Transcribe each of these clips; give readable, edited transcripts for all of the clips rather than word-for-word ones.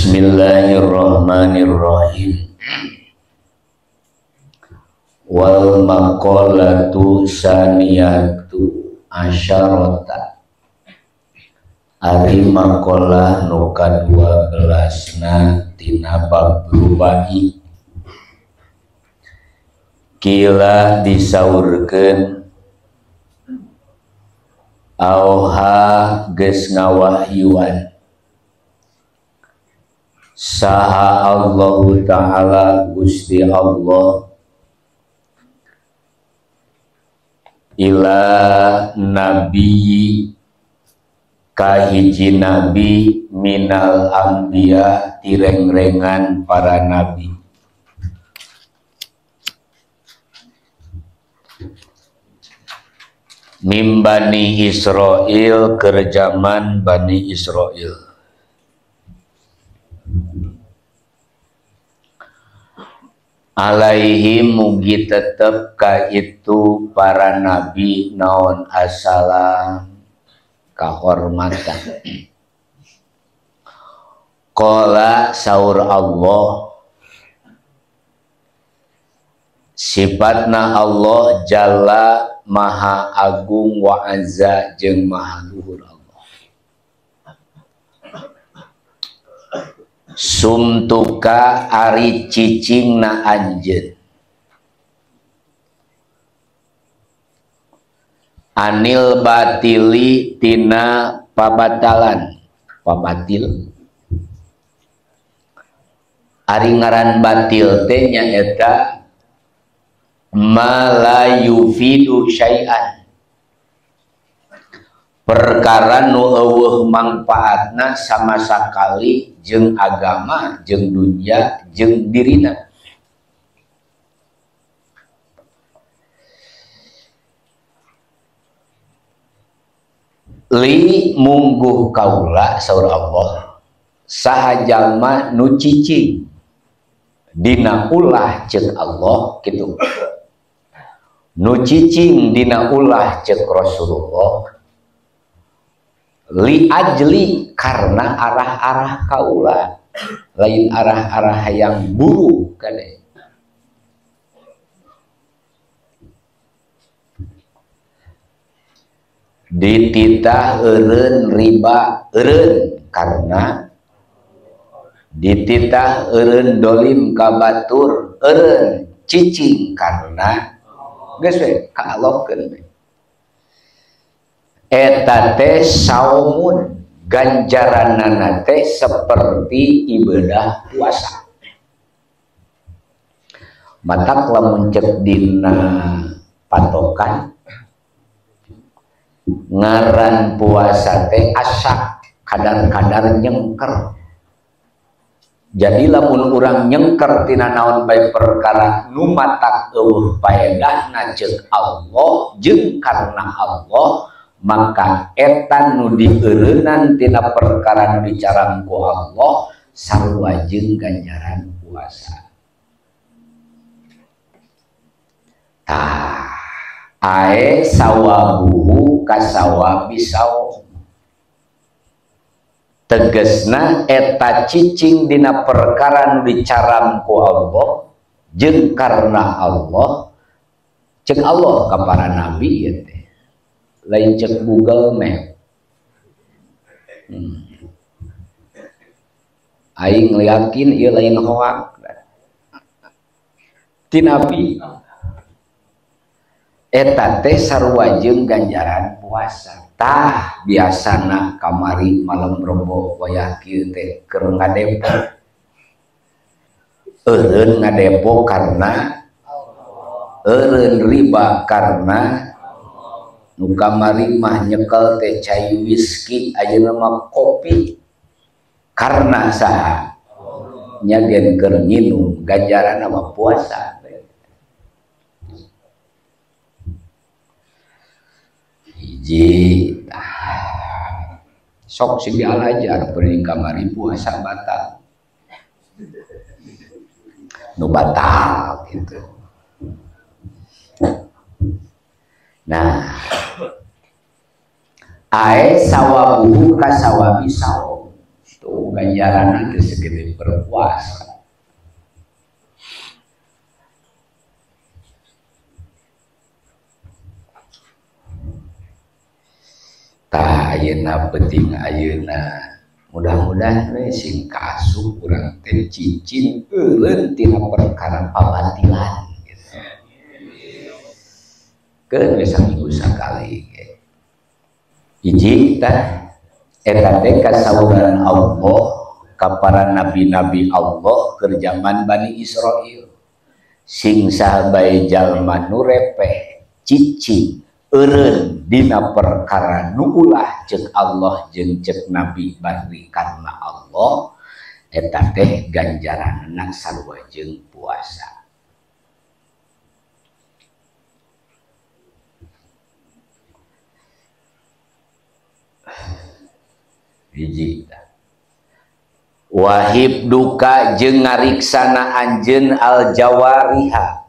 Bismillahirrahmanirrahim. Wal maqalatu saniyatu asyarata. Ari maqalah nu ka-12 na tina bab rubai. Kila disaurkeun auha geus ngawahyuan saha Allahu ta'ala Gusti Allah ila nabi kahiji nabi minal anbiya tirengrengan para nabi. Mim Bani Israil keur zaman Bani Israil. Alaihi mugi tetep ka itu para nabi naon assalam kahormatan. Qala saur Allah, sifatna Allah jalla maha agung wa azza jeung maha luhur Allah. Sumtuka ari cicingna anjeun anil batili tina pabatalan. Pabatil ari ngaran batil teh nyaeta ma la yufidu syai'an, perkara nu eueuh mangpaatna sama sakali jeung agama jeung dunya jeung dirina. Li mungguh kaula saur Allah saha jalma nu cicing dina ulah ceuk Allah kitu, nu cicing dina ulah ceuk Rasulullah, li ajli karena arah-arah kaula lain arah-arah yang buruk kade. Dititah eureun riba eureun karena dititah eureun dolim ka batur eureun cicing karena geus we ka Allahkeun we. Eta teh saumun ganjaranana teh seperti ibadah puasa. Matak lamun cek dina patokan ngaran puasa teh asak kadar-kadar nyengker. Jadi lamun urang nyengker tina naon bae perkara nu matak eueuh paedahna ceuk Allah jeung karena Allah, maka eta nu dieureunnan tina perkara nu dicarang ku Allah sarua jeung ganjaran puasa. Tah ae sawabuhu kasawabi saum, tegesna eta cicing dina perkara nu dicaram ku Allah jeung karena Allah, ceuk Allah ka para nabi ieu teh lain cek Google Map. Aing yakin ieu lain hoak ti nabi. Eta teh sarua jeung ganjaran puasa. Tah biasana kamari malam Rebo wayah kieu teh keur ngadepo. Eureun ngadepo karena eureun riba karena nu kamari mah nyekel teh cai whisky ayeuna mah kopi karena saha nya gen keur nginum ganjaran mah puasa. Hiji sok sing dialajar beuring kamari puasa batal nu batal gitu. Nah ae sawabuhu kasawabi saum. Tuh ganjaran teh segede berpuasa. Tah ayeuna penting ayeuna mudah-mudahan we sing kaasup urang teh cicing eureun tina perkara pabatilan gitu. Keun we saminggu sakali ge. Hiji tah eta teh kasauran Allah ka para nabi-nabi Allah keur jaman Bani Israil. Sing saha bae jalma nu repeh cicing eureun dina perkara nu ulah ceuk Allah jeung ceuk nabi bari karena Allah eta teh ganjaranna sarua jeung puasa. Hiji wahib duka jeung ngariksana anjeun al jawariha.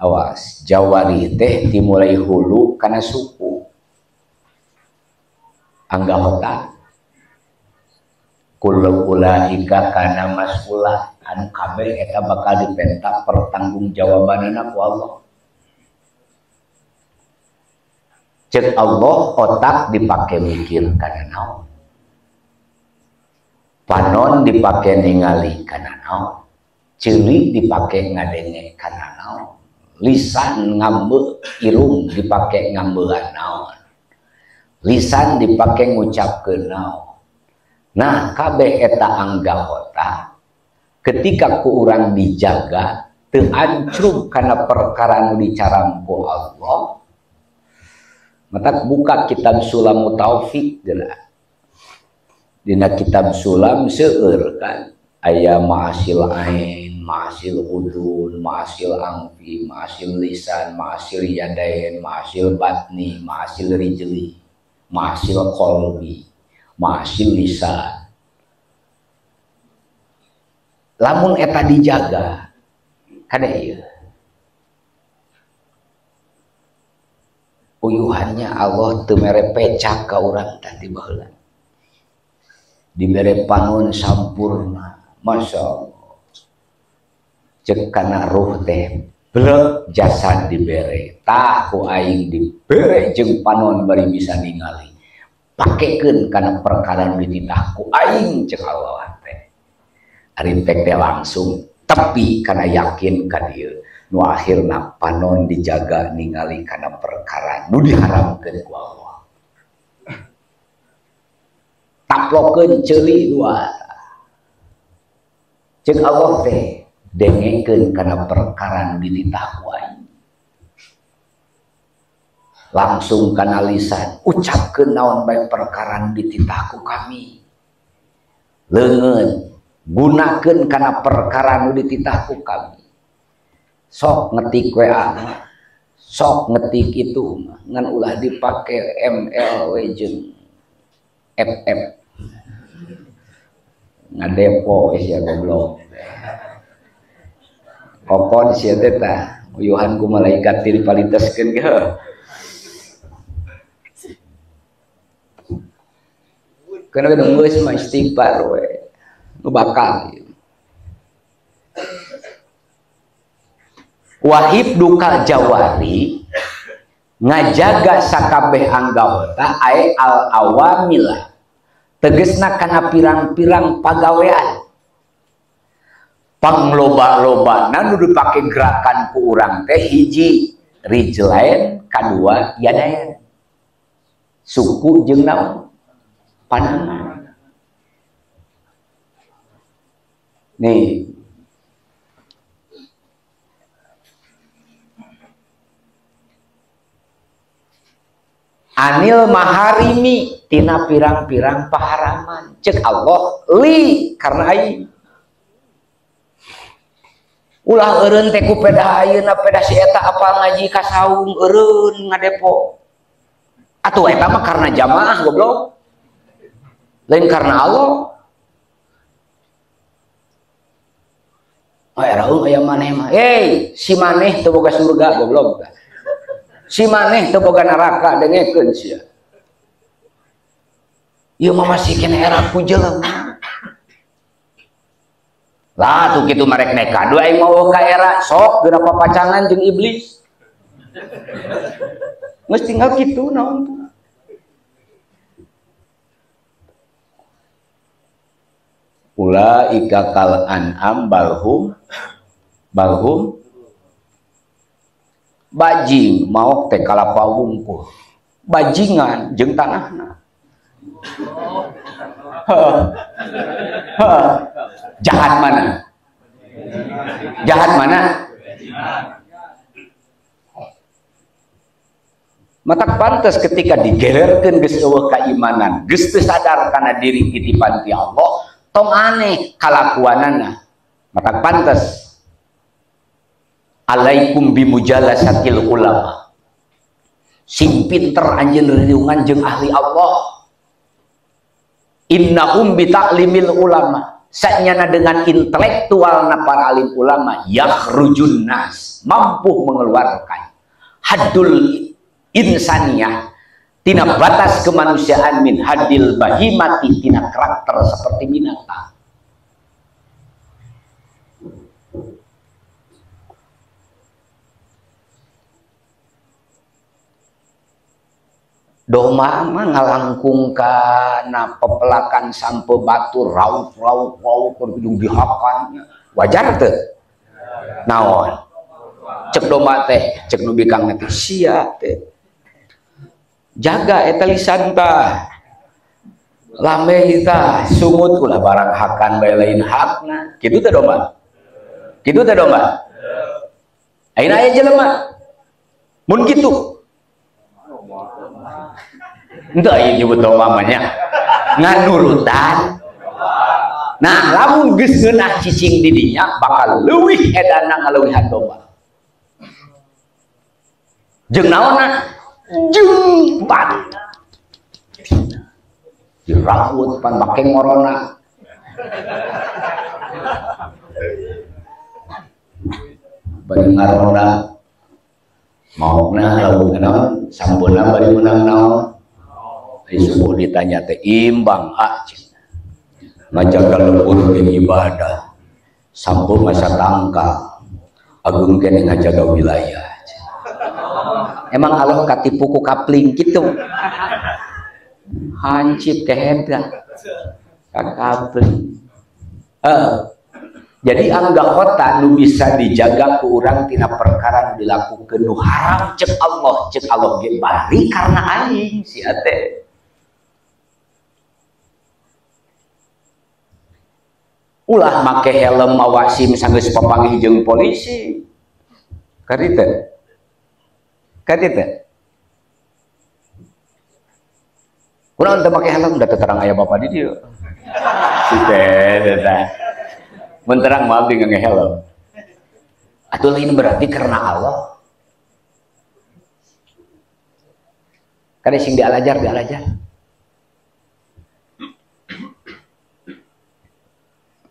Awas, jawari teh dimulai hulu kana suku. Anggota kullu ulaika kana mas'ula anu kabeh eta bakal dipenta pertanggungjawabanana ku Allah. Ceuk Allah otak dipake mikir kana naon. Panon dipake ningali kana naon. Ceuli dipake ngadenge kana naon. Lisan ngambe irung dipake ngambean naon. Lisan dipake ngucapkeun naon. Nah kabeh eta anggota ketika ku urang dijaga teu ancrub kana perkara nu dicaram ku Allah. Matak buka kitab Sulam Taufik geura. Dina kitab Sulam seueur kan aya ma'asil ain, ma'asil udun, ma'asil angfi, ma'asil lisan, ma'asil yadain, ma'asil batni, ma'asil rijli, ma'asil qalbi, ma'asil lisan. Lamun eta dijaga kade ieu uyuhannya Allah teu mere pecak ka urang tadi baheula. Dibere panon sampurna, masya Allah. Cek kana ruh teh blek jasad dibere, tah ku aing dibere jeung panon bari bisa ningali. Pakekeun kana perkara nu dititah ku aing cek Allah teh. Ari pek teh langsung tepi kana yakin ka dieu. Nu akhirna panon dijaga ningali kana perkara nu diharamkeun ku Allah. Taplokeun ceuli dua. Ceuk Allah teh dengekeun kana perkara nu dititah ku aing. Langsung kana lisan ucapkeun naon bae perkara nu dititah ku kami. Leungeun gunakeun kana perkara nu dititah ku kami. Sok ngetik WA, sok ngetik itu ngan ulah dipake ML we jeung FF. Ngadepo sia goblok. Kokon sia teh tah uyuhan ku malaikat dipaliteskeun ge. Kana geus mah istighfar we. Nu bakal. Wahib duka jawari ngajaga sakabeh anggota ae al awamilah tegesna kana pirang-pirang pagawean pangloba-lobana nu dipake gerakan ku urang teh hiji rijlain kadua yadain suku jeung naon panangan nih. Anil maharimi tina pirang-pirang paharaman cek Allah li karena aing ulah eureun teh ku pedah ayeuna pedah si eta apal ngaji ka saung eureun ngadepo atuh eta mah karena jamaah goblok lain karena Allah. Oh era aya maneh mah hey si maneh teu boga surga goblok. Si maneh teu boga neraka dengekeun sia. Ieu mah masih kena era ku jelema. Lah tuh kitu marek neka dua aing mau ka era sok geura papacangan jeung iblis. Geus tinggal kitu naon tuh. Ulaika kal an'am balhum balhum bajing maok teh kalapa wungkul. Bajingan jeung tanahna. Jahat mana? Jahat mana? Matak pantes ketika digelerkeun geus eueuh kaimanan, geus teu sadar kana diri titipan ti Allah, tong aneh kalakuanana. Matak pantes alaikum bimujalasatil ulama. Sing pinter anjeun riungan jeung ahli Allah. Innahum bita'limil ulama. Sanyana dengan intelektual na para alim ulama yakhrujun nas, mampu mengeluarkan haddul insaniyah tina batas kemanusiaan min hadil bahimati tina karakter seperti binatang. Domba mah ngalangkung kana pepelakan sampe batu rauk rauk rauk kudu dihakan. Wajar teu? Naon? Cek domba teh, cek nu bikang teh sia teh. Jaga eta lisan tah. Lambe tah sungut ulah barang hakan bae lain hakna. Kitu teh domba. Kitu teh domba. Ayeuna aya jelema. Mun kitu ente aya nyebut domba mah nya nganurutan. Nah lamun geus ngeunah cicing di dinya bakal leuwih edana ngaleuwihan domba. Jeung naonna? Jeung bat. Dirawut pan make ngorona. Bari ngarona maokna lamun naon sampurna bari meunang naon. Subuh ditanya teh imbang ah ngajaga lembur jeung ibadah sampo masa tangka agung kene ngajaga wilayah. Emang Allah katipu ku kapling kitu hancip kehebra kapling. Jadi anggota nu bisa dijaga ku urang tina perkara nu dilakukeun nu haram cek Allah ge bari karena aing sia teh. Ulah make helm mawa SIM sanggeus papanggih jeung polisi. Kaditu. Kaditu. Kunaon teu make helm da teu terang aya bapak di dieu. Teh. Mun terang mah abdi ngange helm. Atuh lain berarti karena Allah. Kade sing dialajar dialajar.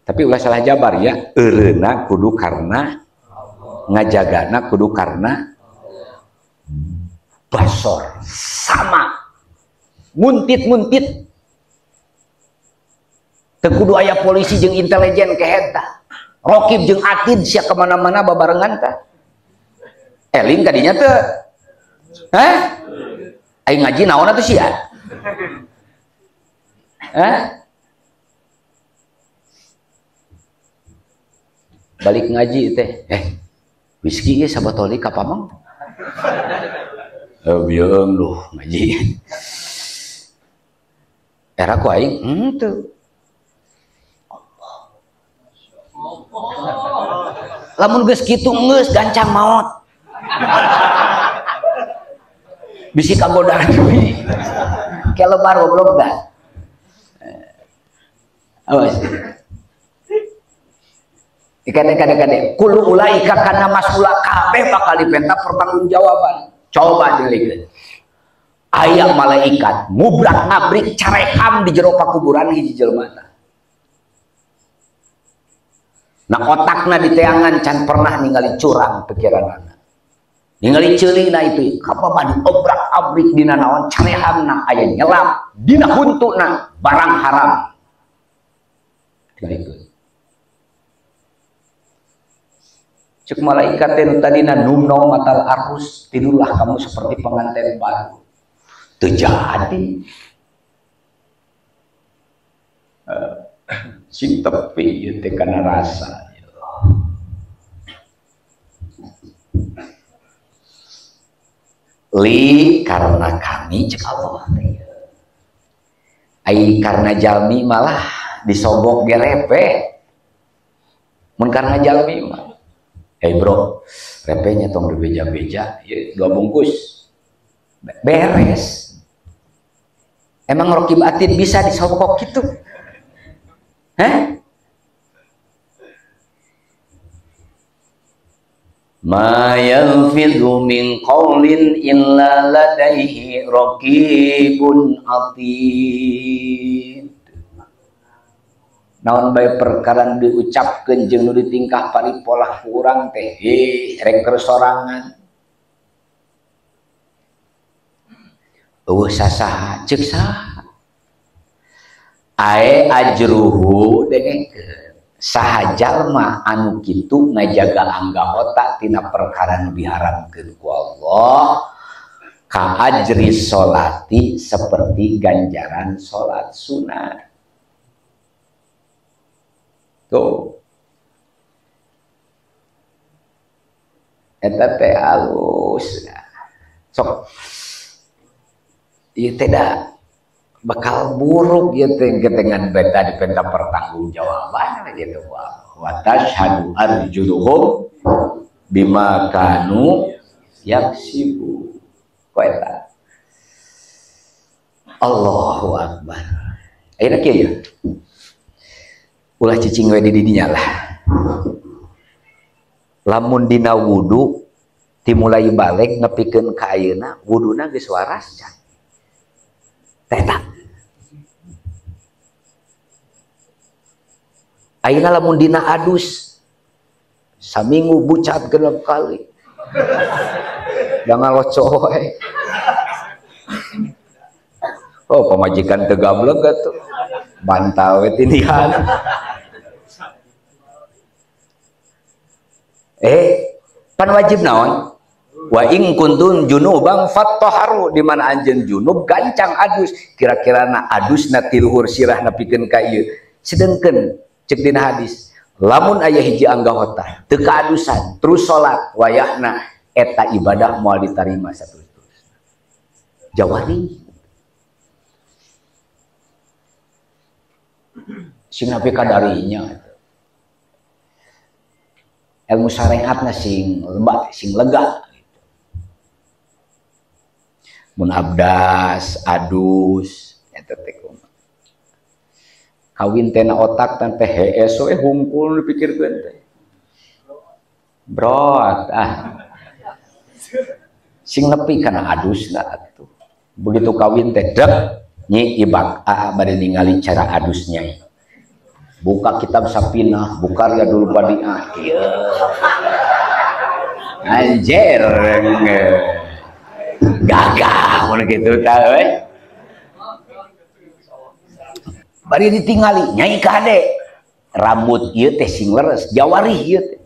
Tapi ulah salah jabar ya, eureuna kudu karena ngajagana kudu karena basor sama muntit-muntit teu kudu aya polisi jeung intelijen keheta rokib jeung atid sia kemana-mana babarengan tah eling kadinya teu hah aing ngaji naon atuh sia hah. Balik ngaji teh, whisky ge sabotol ka pamang. Bieung duh ngaji. Era ku aing henteu. Allah. Lamun geus kitu geus gancang maot. Bisi kagodaan deui. Kelebar goblok dah. Awas. Kade-kade kulu ulaika kana mas'ula kabeh bakal dipenta pertanggungjawaban. Coba dilikeun. Aya malaikat mubrak ngabrik carekam di jero pakuburan hiji jelema tah. Nah otakna diteangan can pernah ningali curang pikiranana. Ningali ceulina itu kapapa diobrak-abrik dina naon carehamna aya nyelap dina huntuna barang haram. Dilikeun. Cek malaikat teh nu tadina numno matal arus, tidurlah kamu seperti pengantin baru. Teu jadi. Sing tepi ieu teh kana rasa. Li karena kami cek Allah teh. Ai karena jalmi malah disogok gerepe. Mun karena jalmi mah. Hei bro, repenya tong dibeja-beja, ya, 2 bungkus. Beres. Emang rokib atid bisa disogok gitu? Hah? Ma yalfidhu min qawlin illa ladaihi raqibun atid. Naon bae perkara diucapkeun jeung nu ditingkah paripolah ku urang teh, rek keur sorangan. Eueuh sasaha ceuk saha? Ae ajruhu dengekeun. Saha jalma anu kitu ngajaga anggahota tina perkara nu diharamkeun ku Allah ka ajri sholati seperti ganjaran salat sunat. Tuh. Eta teh alus. Sok. Ieu teh da bakal buruk ieu teh getengan beta dipenta pertanggungjawaban gitu. Wa tashhadu arjuluhum bima kanu yaksibu. Ku eta. Allahu akbar. Ayeuna kieu ya. Ulah cicing we di dinya lah. Lamun dina wudu timulai balik nepikeun ka ayeuna wuduna geus waras can. Teh eta. Ayeuna lamun dina adus saminggu bucat 6 kali. Da ngaloco we. Oh pamajikan teu gablek atuh. Bantal we tindihan. Pan wajib naon? Wa in kuntum junuban fatahharu, di mana anjeun junub gancang adus, kira-kira na adusna ti luhur sirah nepikeun ka ieu. Sedengkeun cek dina hadis, lamun aya hiji anggahota teu kaadusan terus salat wayahna eta ibadah moal ditarima saterus-terusna. Jawari. Sing nepi kadarinya. Ilmu syariatna sing lembak, sing lega gitu. Mun abdas, adus, eta teh kumaha. Kawin teh na otak teh hees we hungkul dipikirkeun teh. Brot ah. Sing nepi kana adusna atuh. Begitu kawin teh dek nyi ibak ah bade ningali cara adusnya. Buka kitab Sapinah, buka Riyadul Badiah. Ieu. Anjir. Gagah mun kitu tah we. Bari ditingali nyai kade. Rambut ieu teh sing leres, jawarih ieu teh.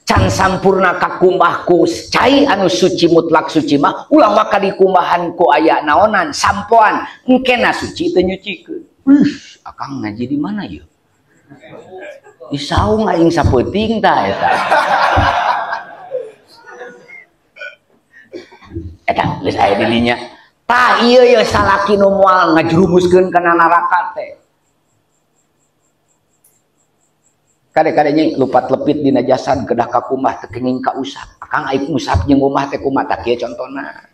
Can sampurna kakumbah ku cai anu suci mutlak suci mah ulah maka dikumbahan ku aya naonan sampoan engkena suci teu nyucikeun. Wih, akang ngaji di mana yeuh? Di saung aing sapeuting tah eta. Eta geus aya di dinya. Tah ieu ye salaki nu moal ngajerumuskeun kana neraka teh. Kade-kade nya lupat lepit dina jasad kedah kakumbah teu kenging ka usap. Akang aing ngusap jeung ngumah teh kumaha tah kieu contona.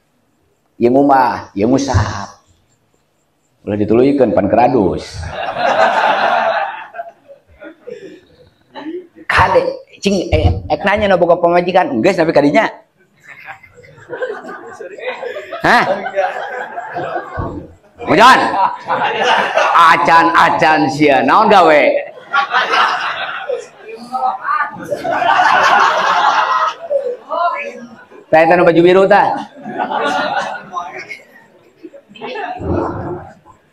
Ieu ngumah, ieu ngusap. Ulah dituluykeun pan keradus. Kade cing ek nanya nu boga pamajikan, geus tapi kadinya. Hah? Mujan. Acan-acan sia naon gawe? Tah eta nu baju biru tah.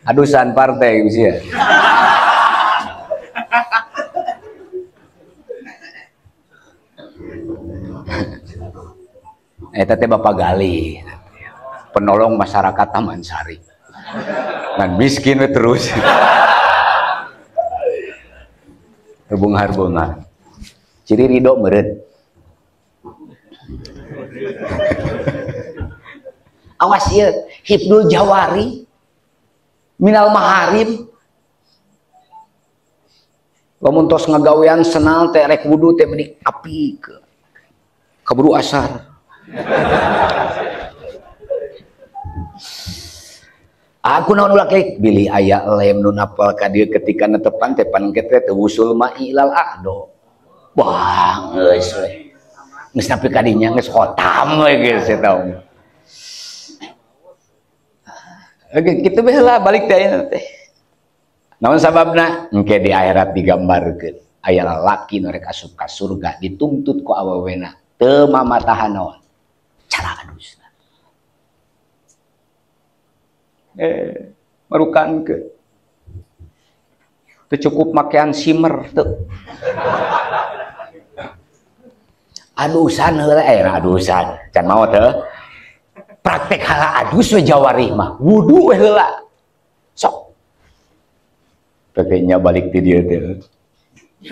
Adusan partai gitu ya. Eta teh Bapak Gali, penolong masyarakat Taman Sari. Ngan miskin we terus. Terbungar-bungar. Ciri ridho meureun. Awas ieu, hibdul jawari minal maharim. Lamun tos ngagawean senal teh rek wudu teh meni api ke keburu asar. Aku naon ulah klik bilih aya lem nu napal ka dieu ketika netepan teh pan teh teu wusul ma ilal aqdo. Wah, geus we. Geus nepi ka dinya geus khotam we geus eta. Oke, kitu bae lah balik teh ayeuna teh. Naon sababna? Engke di akhirat digambarkeun aya lalaki nu rek asup ka surga dituntut ku awewena teu mamatahan naon cara adusna. Marukankeun. Teu cukup makean simer teu. Adusan heula adusan can maot heuh. Praktek hala adus we jawarih mah wudu we heula. Sok pekenya balik ti dieu teh.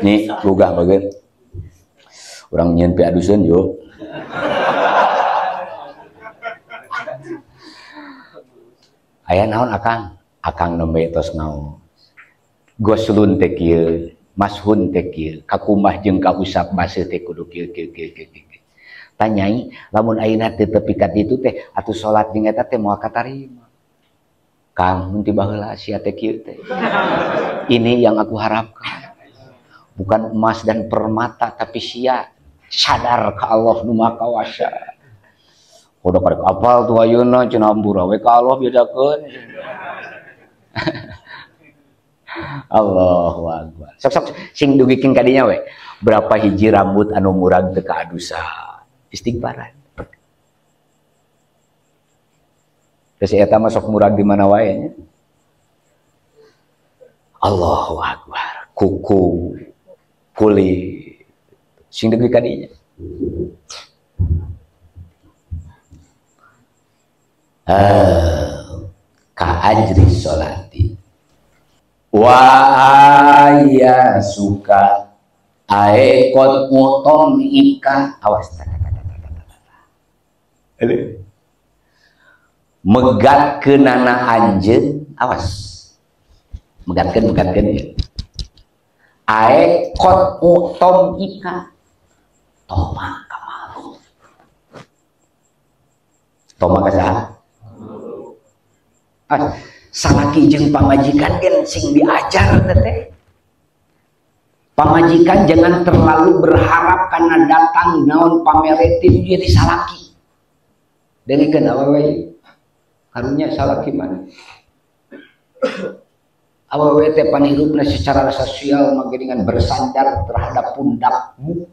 Nih lugah bageun. Urang nyieun pi aduseun yo. Aya naon akang? Akang nembe tos ngaos. Goslun teh kieu, mashun teh kieu, kakumah jeung kausap baseuh teh kudu kieu kieu kieu kieu. Tanyai lamun ayeuna teu tepi ka ditu teh atuh salat jeung eta teh moal katarima. Kang mun ti baheula sia teh kieu teh. Ini yang aku harapkan. Bukan emas dan permata tapi sia sadar ka Allah nu Maha Kawasa. Udah karek apal tuh ayeuna cenah hampura we ka Allah bedakeun. Allahu akbar. Sok-sok sing dugikeun ka dinya we. Berapa hiji rambut anu murag teu kaadusa. Istighfaran. Terus eta mah sok murag di mana wae nya. Allahu akbar. Kuku, kulit, sing dugi ka dinya. Ka ajri sholati wa aya suka aekot mutom ika awas megat kenana anjeun awas megatkeun megatkeun ya aekot mutom ika toma kamalu toma ka saha? Salaki jeung pamajikan gen sing diajar teh. Pamajikan jangan terlalu berharap karena datang naon pameretin jadi salaki. Dengekeun awewe karunya salaki mana? Awewe teh panihirupna secara sosial mah geuningan bersandar terhadap pundakmu.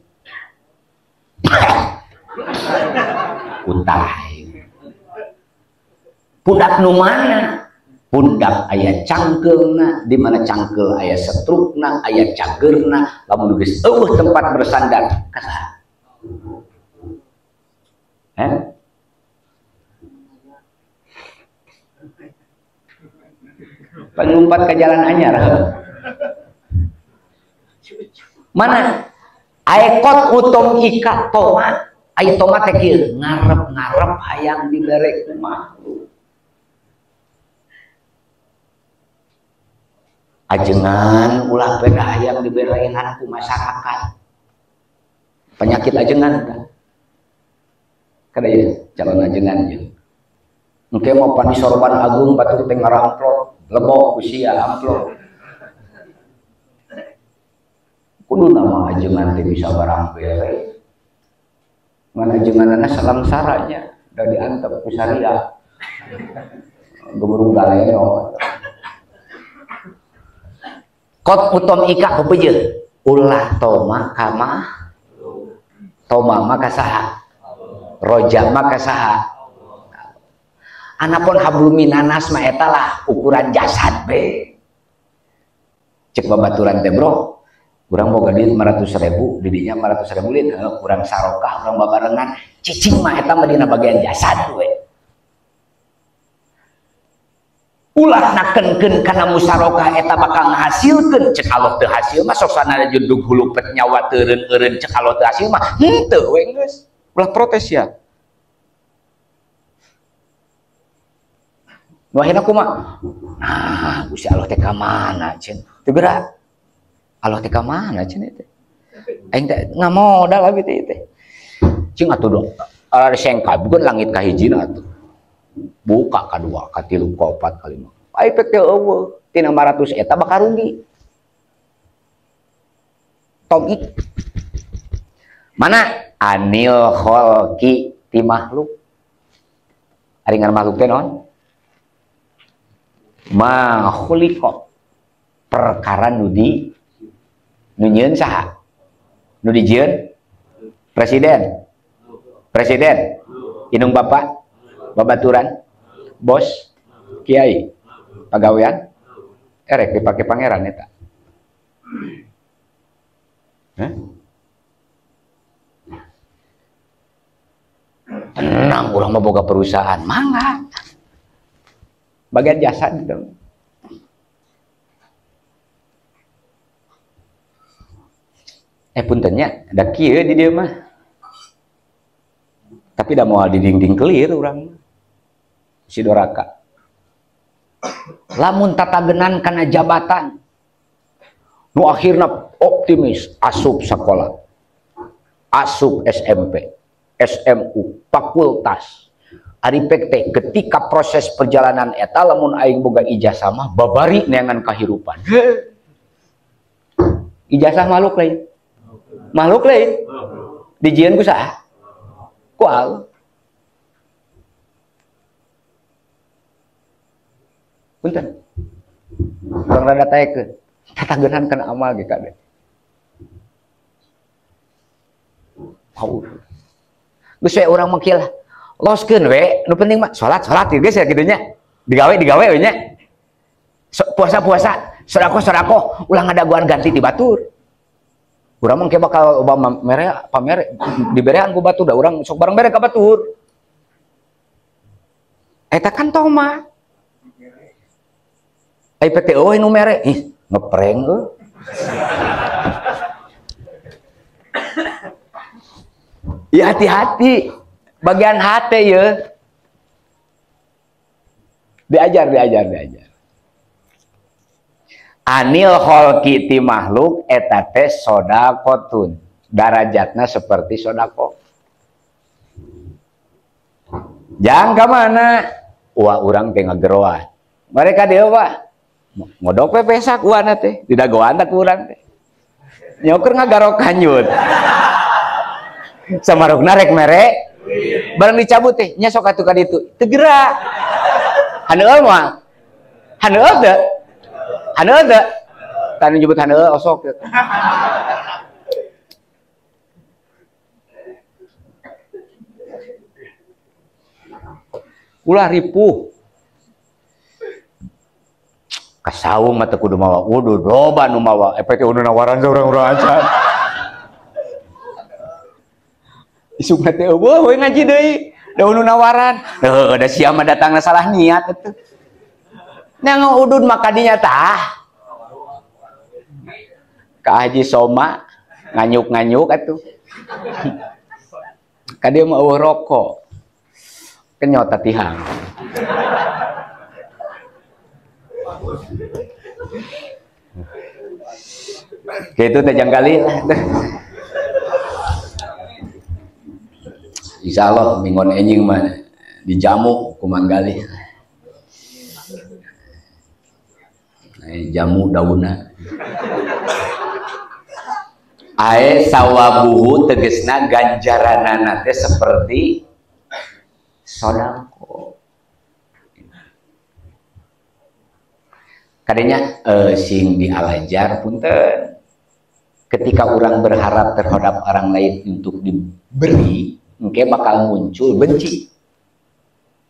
Utah. Pundak nu mana? Pundak aya cangkeulna, di mana cangkeul aya setrukna, aya cagerna, lamun geus eueuh tempat bersandar ka saha? Eh? Panglumpat ka jalan anyar. Mana? Aekot utom ika tomat, aya tomat teh kieu ngarep-ngarep hayang dibere ku makhluk. Ajengan ulah beda hayang diberenan ku masyarakat. Penyakit ajengan kan. Kada ieu calon ajengan jeung. Engke mau pani sorban agung batur teh ngaramplok, lebok ku sia amplop. Kudu nama ajengan teh bisa barang bere. Ngan ajenganana salangsaranya da diantep ku syariah. Geburung galeo. Kot utom ika pepeje ulah toma kama toma maka saha roja maka saha anapun habluminanas ma eta lah ukuran jasad be cek babaturan teh bro Urang boga duit 500.000, didinya 500.000 lin, urang sarokah, urang babarengan, cicing mah eta mah dina bagian jasad we. Ulah nakenkeun kana musarokah eta bakal ngahasilkeun, cek Allah teu hasil mah sok sana jundug hulu pet nyawa teureun-eureun cek Allah teu hasil mah henteu we geus. Ulah protes ya. Nu akhirna kumaha? Nah, Gusti Allah teh ka mana cenah? Teu gerak. Allah teh ka mana cenah teh? Aing teh ngamodal abi teh teh. Cing atuh do. Sengka bukan langit kahijina atuh. Buka kadua, katilu, kaopat, kalima. Ai pek teh eueuh, tina 500 eta bakal rugi. Tomik. Mana anil kholqi ti makhluk. Ari ngaran makhluk teh naon? Ma khuliqa. Perkara nu di nu nyieun saha? Nu dijieun? Presiden. Presiden. Indung bapak, babaturan, bos, kiai, pagawean, erek dipake pangeran eta. Hah? Tenang, urang mah boga perusahaan, mangga. Bagian jasa dong. Puntennya ada kieu di dieu mah. Tapi da moal di dinding kelir urang mah. Si doraka. Lamun tatagenan kana jabatan. Nu akhirna optimis asup sakola. Asup SMP, SMU, fakultas. Ari pek teh ketika proses perjalanan eta lamun aing boga ijazah mah babari neangan kahirupan. Ijazah makhluk lain. Makhluk lain. Dijieun ku saha? Ku Allah. Punten. Urang rada taekeun. Tatagenan kana amal ge kade. Haur. Geus we urang mah kieu lah. Loskeun we, nu penting mah salat-salat geus ya kitu nya. Digawe-digawe we nya. Puasa-puasa, sedekah-sedekah, ulah ngadaguan ganti ti batur. Urang mah ke bakal Obama mere pamere diberean ku batur da urang sok bareng bere ka batur. Eta kan toma. Ai PT eueuh nu mere, ih ngeprank euy. Ya hati-hati, bagian hati ya. Diajar, diajar, diajar. Anil kholqi ti makhluk eta teh sodaqotun. Darajatna seperti sodaqo. Jangan ka mana? Wah urang teh ngageroan. Mereka dia pak ngodok we pesak uana teh, didagoan teh ku urang teh. Nyoker ngagarok hanyut. Samarukna rek mere, barang dicabut teh, nya sok atuh ka ditu. Teu gerak. Haneul moal. Haneul teu? Haneul teu? Tah nu nyebut haneul osok teu. Ulah ripuh. Kasaung mah teu kudu mawa udud, loba nu mawa. Efek udud nawaran saurang-urang acan. Isukna teh eueuh we ngaji deui, da nu nawaran. Heuh, da sia mah datangna salah niat atuh. Nya udud mah kadinya tah. Ka Haji Soma nganyuk-nganyuk atuh. Ka dieu mah eueuh rokok. Kenyot tihang. Gitu teh jangkali lah. Insya Allah minggon enjing mah dijamu ku Manggali. Jamu daunna. Ae sawabuhu tegesna ganjaranana teh seperti sodako. Kadenya sing dialajar punten. Ketika orang berharap terhadap orang lain untuk diberi, engke bakal muncul benci.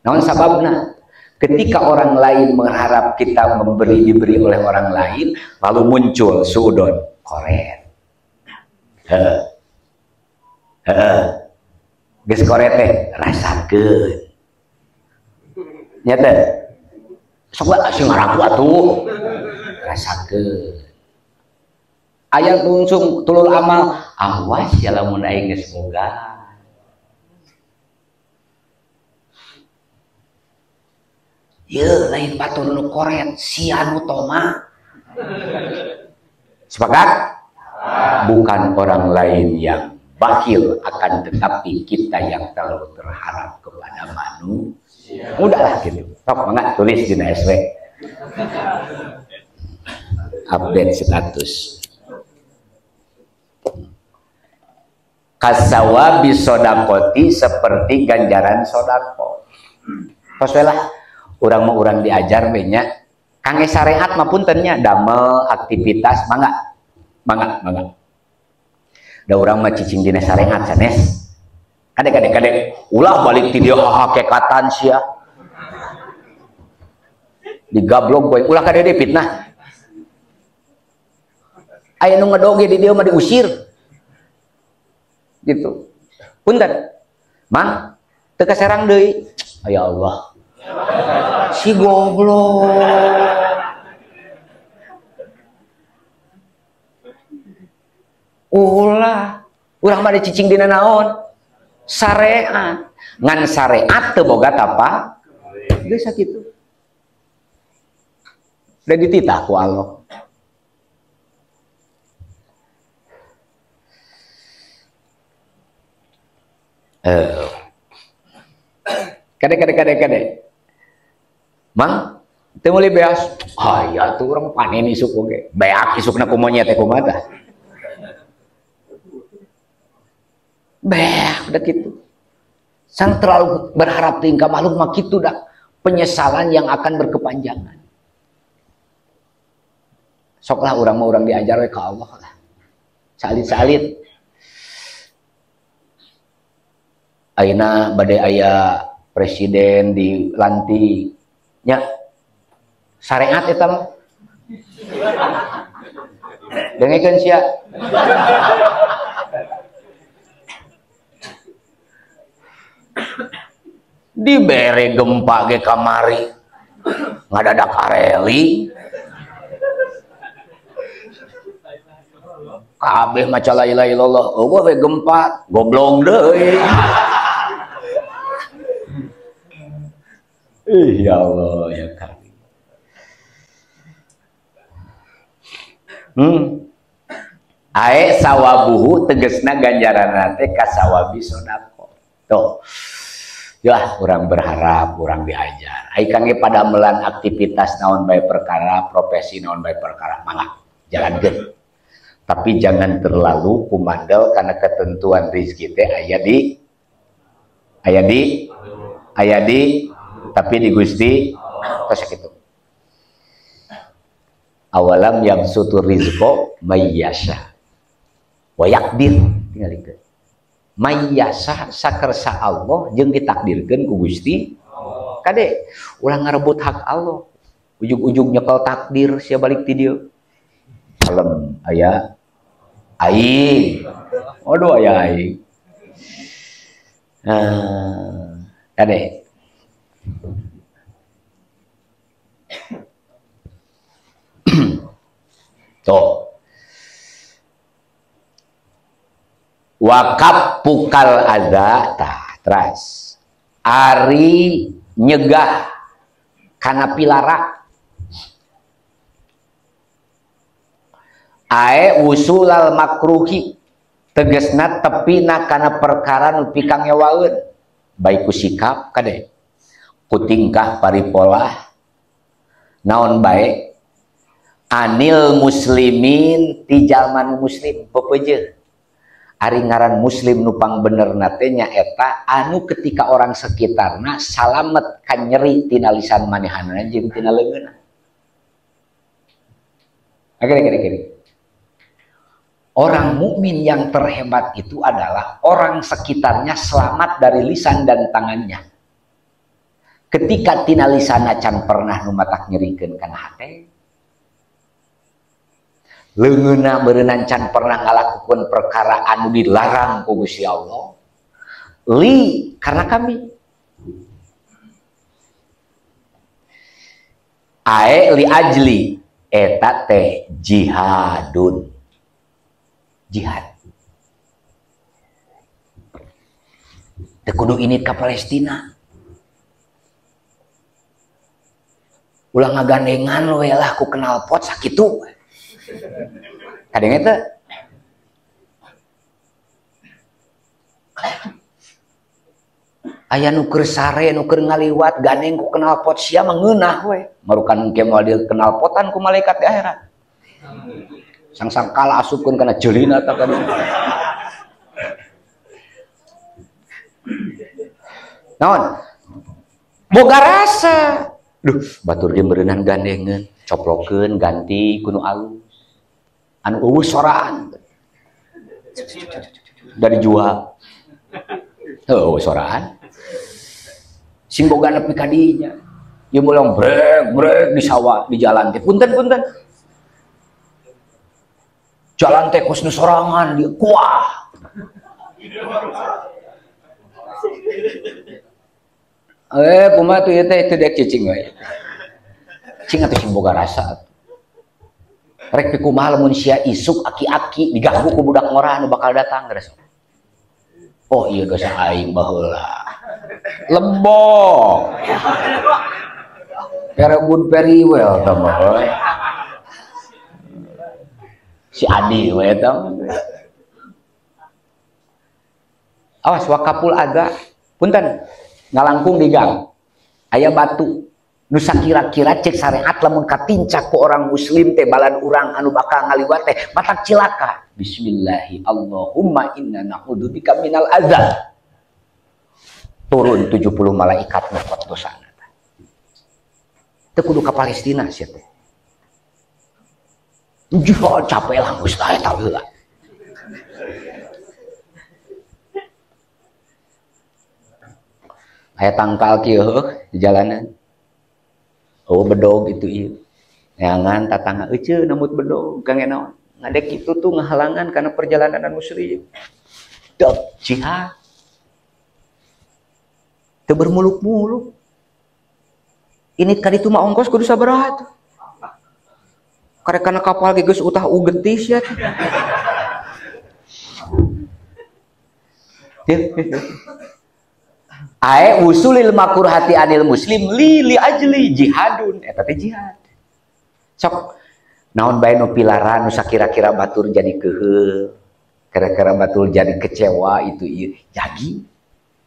Naon sababna? Ketika orang lain mengharap kita memberi, diberi oleh orang lain, lalu muncul suudon, koret. Heeh. Heeh. Geus koret teh rasakeun. Nya teh. Sok sing ngaraku atuh. Rasakeun. Aya langsung tulul amal, awas ya lamun aing geus boga. Ye lain batur nu koret, sia nu toma. Sepakat? Bukan orang lain yang bakhil, akan tetapi kita yang terlalu berharap kepada manusia. Udahlah gitu. Sok mangga tulis dina SW. Update status. Kasawabi sodakoti seperti ganjaran sodako. Tos we lah. Urang mah urang diajar we nya. Kangge syariat mah punten nya damel aktivitas mangga. Mangga, mangga. Da urang mah cicing dina syariat sanes. Kade kade kade ulah balik ti dieu hakekatan sia. Digablok we ulah kade deui fitnah. Aya nu ngedoge di dieu mah diusir. Gitu. Punten. Mang teu kaserang deui. Ya Allah. Si goblok. Ulah, urang mah dicicing dina naon? Syariat. Ngan syariat teu boga tapa? Geus sakitu. Da dititah ku Allah. Kade kade kade kade. Mang, teu meuli beas. Aya tuh urang panen isuk oge. Beak isukna ku monyet teh kumaha tah? Beak udah kitu. Sang terlalu berharap tingkah makhluk mah kitu dah. Penyesalan yang akan berkepanjangan. Soklah urang mah urang diajar we ka Allah lah. Salit-salit. Ayeuna bade aya presiden dilantik nya syariat eta mah. Dengekeun sia. Dibere gempa ge kamari ngadadak areli. Kabeh maca la ilaha illallah, eueuh we gempa, goblong deui. Ih ya Allah ya kami. Ae sawabuhu tegesna ganjaranna teh kasawabi sodako. Tuh. Yalah urang berharap, urang diajar. Ai kangge padamelan aktivitas naon bae perkara, profesi naon bae perkara, mangga jalankeun. Tapi jangan terlalu kumandel karena ketentuan rezeki teh aya di aya di aya di tapi di Gusti tos kitu. Awalam yabsutu rizqo mayyasha wa yaqdir tingalikeun. Mayyasha sakersa Allah jeung ditakdirkeun ku Gusti. Kade ulah ngarebut hak Allah. Ujug-ujug nyekel takdir sia balik ti dieu. Kalem aya aing. Aduh aya aing. Kade tuh. Wakaf pukal adza tah teras. Ari nyegah kana pilara. Ae usulal makruhi tegesna tepina kana perkara nu pikangewaeun. Baik ku sikap kade. Ku tingkah paripolah naon bae anil muslimin ti jalma nu muslim pepeje. Ari ngaran muslim nu pangbenerna teh nyaeta anu ketika orang sekitarna salamet ka nyeri tina lisan manehanna jeung tina leungeunna. Kade. Orang mukmin yang terhebat itu adalah orang sekitarnya selamat dari lisan dan tangannya. Ketika tina lisana can pernah nu matak nyerikeun kana hate, Leungeunna beureunan can pernah ngalakukeun perkara anu dilarang ku Gusti Allah. Li karena kami. Ae li ajli eta teh jihadun. Jihad. Teu kudu ini ka Palestina. Ulah ngagandengan we lah ku knalpot sakitu. Kadang eta aya nu keur sare nu keur ngaliwat gandeng ku knalpot sia mah ngeunah we. Marukan engke moal dikenalpotan ku malaikat di akhirat. Sang-sangkala asupkeun kana jeulina tah kana. Naon? Boga rasa. Duh, batur ge meureunnan gandengeun, coplokeun ganti ku nu alus. Anu eueuh soraan. Da dijual. Heuh, soraan. Sing boga nepi ka dinya. Ieu mulang brek brek di sawah, di jalan teh. Punten punten. Jalan teh kos nu sorangan dia kuah. Kumaha tuh ieu teh teu dek cicing we. Cing atuh sing boga rasa. Rek pikumaha lamun sia isuk aki-aki diganggu ku budak ngora anu bakal datang geus. Oh iya dosa aing baheula. Lembok. Very good very well tah mah. Si Adi we eta. Awas wakapul ada. Punten. Ngalangkung di gang aya batu nu sakira-kira cek syariat lamun katincak ku orang muslim teh balan urang anu bakal ngaliwat teh matak cilaka. Bismillahi Allahumma inna na'udzubika minal azab. Turun 70 malaikat nyokot dosana. Teu kudu ka Palestina sia teh. Jihad capek lah geus eta heula. Aya tangkal kieu di jalanan. Oh bedog itu ieu. Neangan tatangga euceu nembut bedog kangge naon? Ngadek kitu tuh ngahalangan kana perjalanan muslim. Dok jihad. Teu bermuluk-muluk. Ini ka ditu mah ongkos kudu sabaraha tuh. Karek kana kapal ge geus utah ugetis ya. Ae usulil makurhati anil muslim li li ajli jihadun eta teh jihad. Sok naon bae nu pilaran nu sakira-kira batur jadi keuheul, kira-kira batur jadi kecewa itu ieu jagi.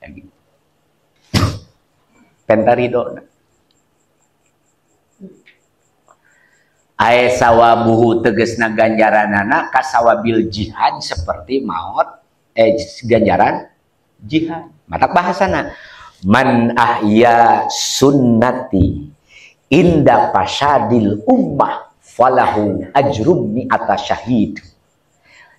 Jagi. Penta ridona. Ae sawabuhu tegesna ganjaranana kasawabil jihad seperti maot ganjaran jihad. Matak bahasana man ahya sunnati inda pasadil ummah falahu ajrum mi'ata syahid.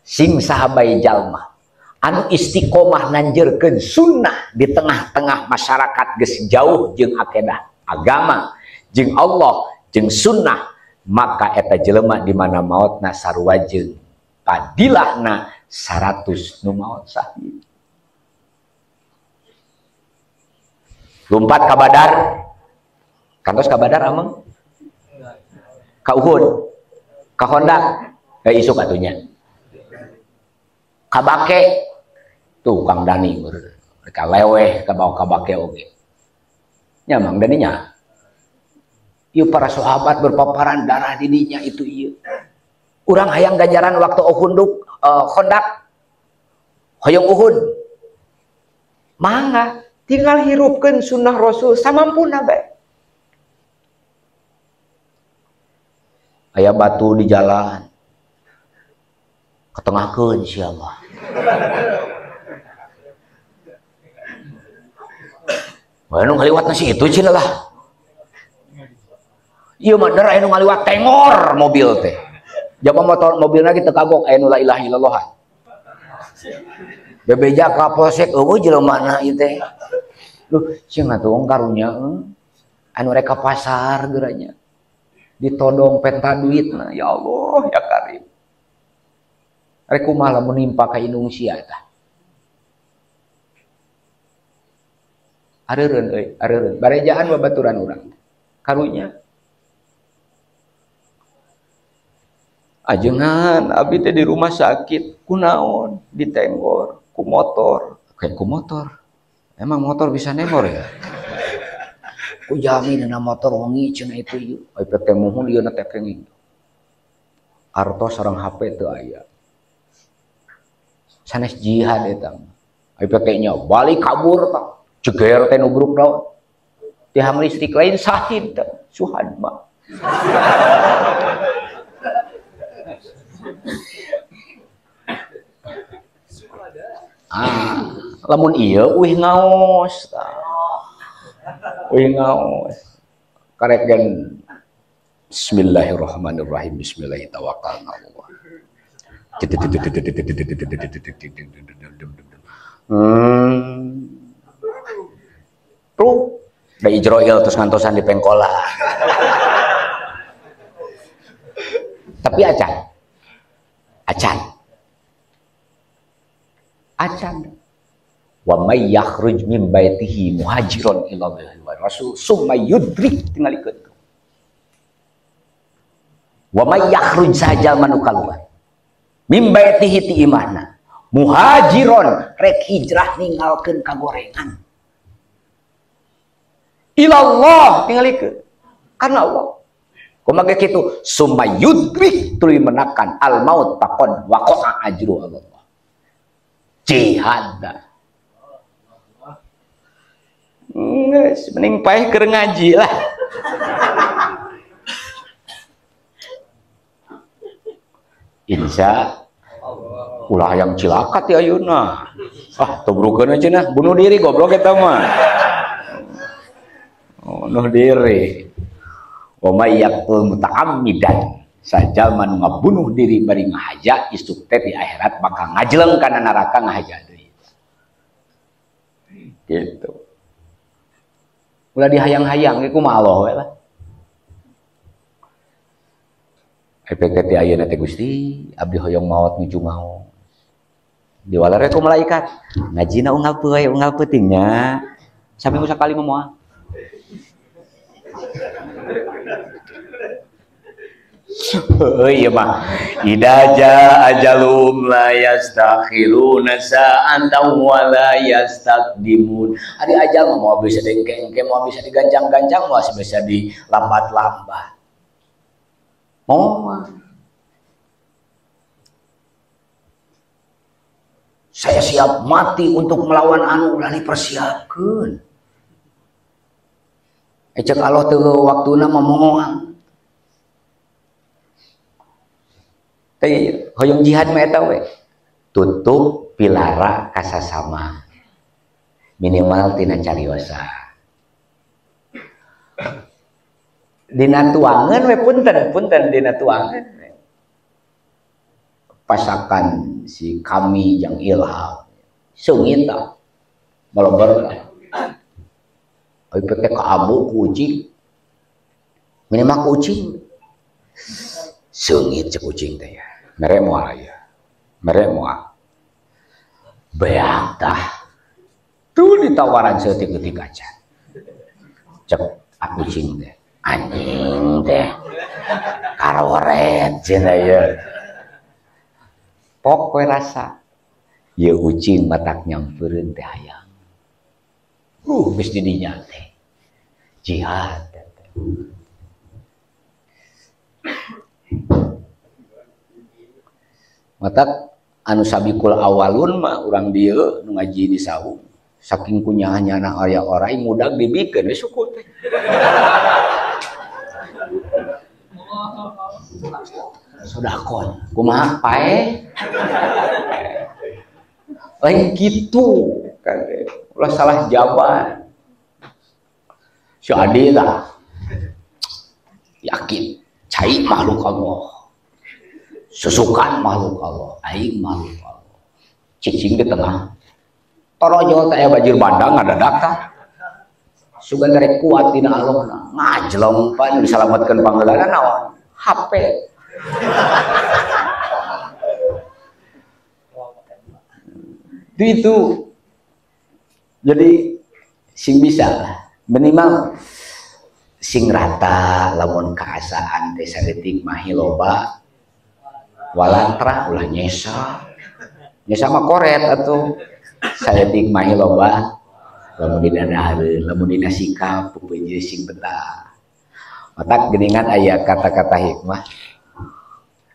Sing sahabai jalma anu istiqomah nanjerkeun sunnah di tengah-tengah masyarakat geus jauh jeung akidah agama jeung Allah jeung sunnah, maka eta jelema di mana maotna sarua jeung padilahna 100 nu maot syahid. Lompat ka Badar. Kantos ka Badar ameng? Ka Uhud, ka Hondak, isuk atunya. Ka Bake. Tuh Kang Dani mereka leweh ka bawa ka Bake oge. Nya Mang Dani nya. Ieu para sahabat berpaparan darah didinya itu ieu. Urang hayang ganjaran waktu Uhud, Hondak. Hoyong Uhud. Mangga tinggal hirupkeun sunnah Rasul samampuna bae. Aya batu di jalan. Ketengahkeun sia mah. Wah, nu ngaliwat nasi itu cenah lah. Ieu mah der aya nu ngaliwat tengor mobil teh. Jaba motor mobilna ge teu kagok aya nu la ilaha illallah. Bebeja ka polsek eueuh jelema na ieu teh. Duh, sieun atuh karunya anu rek ka pasar geuranya. Ditodong penta duitna, ya Allah ya Karim. Rek kumaha lamun nimpa ka indung sia tah. Areureun euy, areureun. Barejaan babaturan urang. Karunya. Ajengan abi teh di rumah sakit, kunaon ditenggor ku motor. Kayak ku motor. Emang motor bisa nenggor ya? Ku jamin na motor wengi cenah itu ieu. Ai teh muhun ieu na teh kenging. Artos sareng HP teu aya. Sanes jihad eta mah. Ai teh nya balik kabur tah. Jeger teh nubruk naon. Tihang listrik lain sahid teh, suhad mah. Ah, lamun ieu uih ngaos tah. Uih ngaos. Karek gen Bismillahirrahmanirrahim. Bismillahirrahmanirrahim. Tuh, da Ijroil terus ngantosan di pengkolan. Tapi acan. Acan. Acan. Wa may yakhruj min baitihi muhajiran ila Allahi wa rasul summa yudrik tingalikeun. Wa may yakhruj saja manu kaluar min baitihi ti imahna muhajiron rek hijrah ninggalkeun kagorengan ilallah tingalikeun karena Allah. Kumaha kitu summa yudrik tuluy menakan al maut faqad waqa'a ajru Allah. Jihad. Geus mending paeh keur ngaji lah. Insya ulah yang cilaka ti ayeuna. Ah, tobrukeun aja nah, bunuh diri goblok eta mah. Bunuh diri. Wa may yaqtul muta'ammidan, sajalma nu ngabunuh diri bari ngahaja isuk teh di akhirat bakal ngajleng kana neraka ngahaja deui. Gitu. Ulah dihayang-hayang ge kumaha Allah we lah. EPK ti ayeuna teh Gusti, abdi hoyong maot nuju maot. Diwalare ku malaikat, ngajina unggal poe unggal peuting nya. Saminggu sakali mah moal. Heuh ieu mah idza jaa ajalum la yastakhiruna sa'atan wa la yastaqdimun. Ari ajal mah moal bisa diengke-engke, moal bisa digancang-gancang, moal bisa dilambat-lambat. Moal. Saya siap mati untuk melawan anu ulah dipersiapkeun. Cek Allah teu waktuna mah moal. Teh hoyong jihad mah eta we. Tutup pilara kasasama. Minimal tina cariosa. Dina tuangan we punten, punten dina tuangan. Pasakan si kami yang ilham. Seungit tah. Meleber tah. Ai teh ka abu kucing. Minimal kucing. Seungit cek kucing teh ya. Mere moal aya. Mere moal. Beak tah. Tuh ditawaran seutik-eutik aja. Cek kucing teh. Anjing teh. Karoret cenah ieu. Pok we rasa. Ieu ucing matak nyampereun teh hayang. Geus di dinya teh. Jihad teh. Matak anu sabikul awalun mah urang dieu nu ngaji di saung saking kunyahnyana aya orai mudag dibikeun we suku teh. Sodakon kumaha pae lain kitu kan ulah salah jawaban si Ade lah yakin cai makhluk Allah susukan makhluk Allah aing makhluk Allah cicing di tengah torojol teh banjir bandang ngadadak tah sugan rek kuat dina Allah ngajlong pan disalamatkeun panggeulana naon HP. Itu jadi sing bisa lah minimal sing rata lamun kaasaan teh saeutik mahi loba walantra ulah nyesa nyesa mah koret atuh saeutik mahi loba lamun dina dahareun lamun dina sikap pepeunjeun sing betah. Matak geuningan aya kata-kata hikmah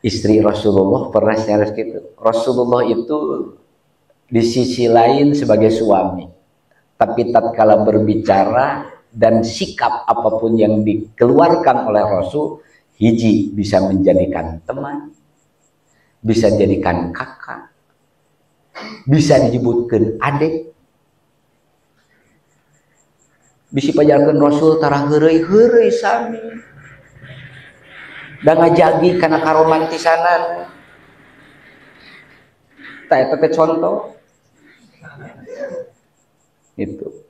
istri Rasulullah pernah nyaris gitu. Rasulullah itu di sisi lain sebagai suami, tapi tatkala berbicara dan sikap apapun yang dikeluarkan oleh Rasul, hiji bisa menjadikan teman, bisa jadikan kakak, bisa disebutkan adik. Bisi pajarkeun Rasul tara heureuy-heureuy sami. Da ngajagi kana karomantisanan. Tah eta teh contoh. Itu.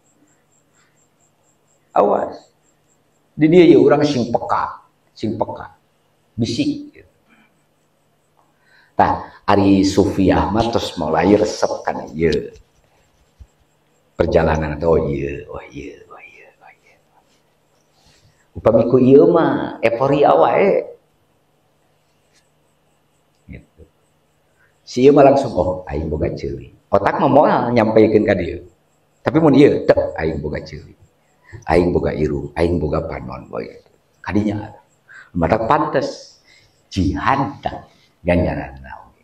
Awas. Di dia ya urang sing peka, bisik. Tah ari Sufiah mah tos mulai resep kana ieu. Perjalanan teh oh ieu, oh ieu, oh ieu, oh ieu. Upami ku ieu mah euforia wae. Gitu. Si ieu mah langsung oh aing boga ceuli. Otak mah moal nyampaikan ka dieu. Tapi mun ieu tek aing boga ceuli. Aing boga irung, aing boga panon boy. Kadinya matak pantes jihad ganjaran oge.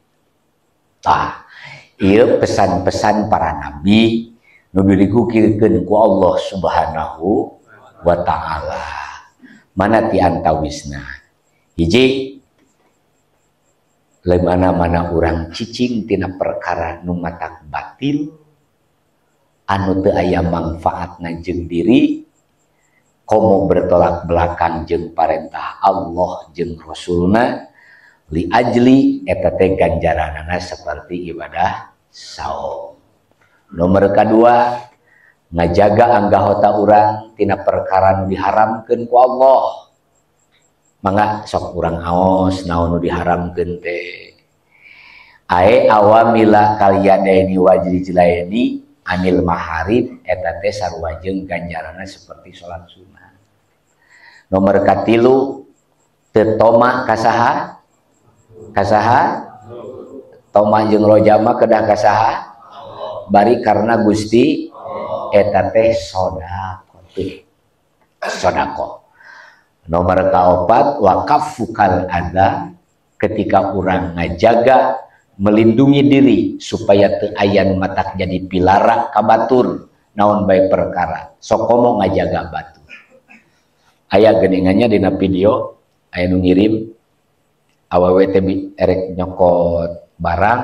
Tah, ieu pesan-pesan para nabi nu dirigukirkeun ku Allah Subhanahu wa taala. Mana ti antawisna? Hiji, mana-mana urang cicing tina perkara nu matak batil anu teu aya mangfaatna jeung diri, komo bertolak belakang jeung parentah Allah jeung Rasulna, li ajli eta teh ganjaranana seperti ibadah saum. Nomor kedua, ngajaga anggahota urang tina perkara nu diharamkeun ku Allah. Mangga sok urang aos naon nu diharamkeun teh. Ae awamila kaliyadaini wajrijlaini anil maharib eta teh sarua jeung ganjaranna seperti salat sunnah. Nomor katilu, teu toma kasaha? Kasaha? Toma jeung rojama kedah kasaha? Bari karena Gusti eta teh sedekah. Sedekah. Nomor kaopat, wakafukal adza, ketika urang ngajaga melindungi diri supaya teu aya nu matak jadi pilara ka batur naon bae perkara sokomo ngajaga batur. Aya geuningannya dina video aya nu ngirim awewe teh erek nyokot barang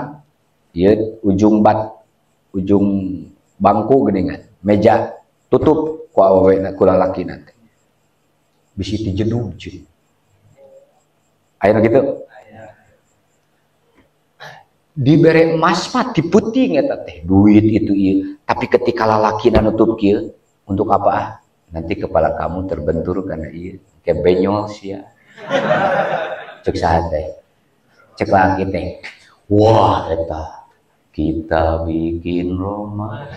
ieu ujung bat ujung bangku geuningan meja tutup ku awewe ku lalakina teh bisi dijedug cuy. Aya nu kitu dibere emas mah diputing eta teh duit itu ieu, tapi ketika lalakina nutup kieu untuk apa ah? Nanti kepala kamu terbentur karena ieu kayak benyol sia. Cek saha teh? Cek laki teh. Wah eta kita bikin Roma.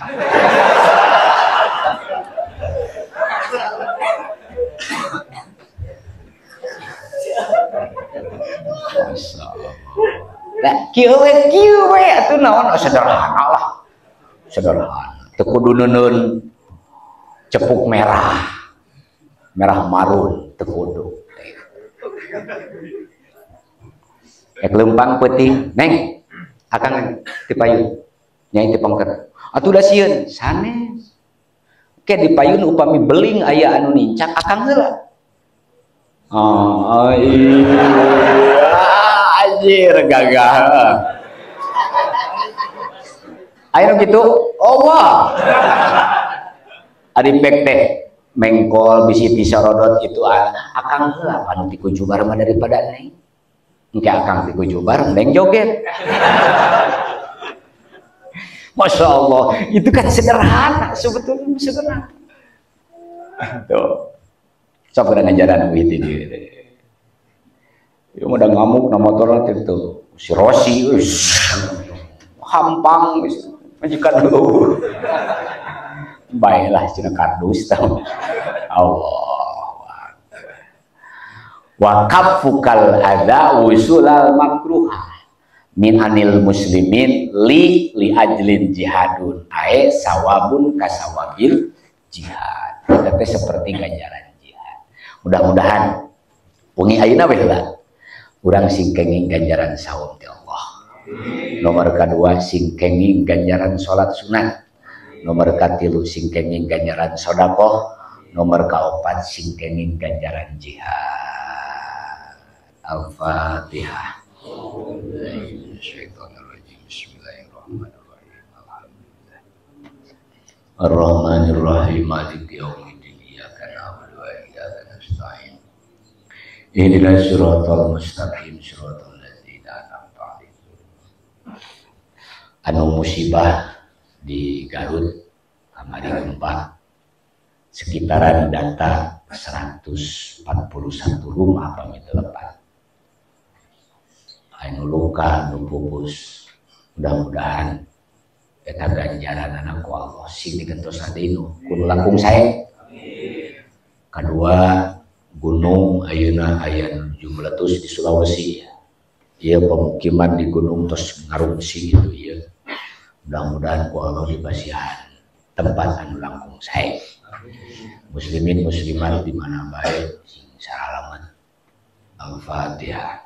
Masya Allah. Nah, kieu we atuh naon sederhana lah. Sederhana. Teu kudu neuneun cepuk merah. Merah marun teu kudu. Ek leumpang peuting, Neng. Akang ti payun. Nyai ti pengker. Atuh da sieun sanes. Ke di payun upami beling aya anu nincak akang heula. Oh, iya. Anjir gagah. Ayo gitu, Allah. Ari pek teh mengkol bisi tisorodot itu akang heula anu ti kujubar mah daripada neng. Engke akang ti kujubar neng joget. Masya Allah, itu kan sederhana sebetulnya sederhana. Tuh. Sok urang ngajaran itu dia. Ya udah ngamuk na motor itu si Rossi, hampang, Majikan eueuh. Baiklah cenah kardus tah. Allah. Wa kaffukal adza wusulal makruh min anil muslimin li li ajlin jihadun ae sawabun kasawabil jihad. Tapi seperti ganjaran jihad. Mudah-mudahan wengi ayeuna we heula urang sing kenging ganjaran saum ti Allah. Nomor kedua sing kenging ganjaran salat sunat. Nomor katilu sing kenging ganjaran sedekah. Nomor kaopat sing kenging ganjaran jihad. Al-Fatihah. Bismillahirrahmanirrahim. Alhamdulillah. Ar-Rahmanir-Rahim. Maliki yaumiddin. Iyyaka na'budu wa iyyaka nasta'in. Ihdinas siratal mustaqim, siratal ladzina an'amta 'alaihim. Anu musibah di Garut kamari gempa sekitaran data 141 rumah pamit lepat. Anu luka, anu pupus, mudah-mudahan eta ganjaran anak ku Allah sing digentos sadinu kudu langkung sae. Kadua gunung ayeuna aya nuju meletus di Sulawesi. Ieu pemukiman di gunung tos ngarungsi gitu ieu. Mudah-mudahan ku Allah dibasihan tempat anu langkung sae. Muslimin muslimat di mana bae sing saralamet. Al-Fatihah.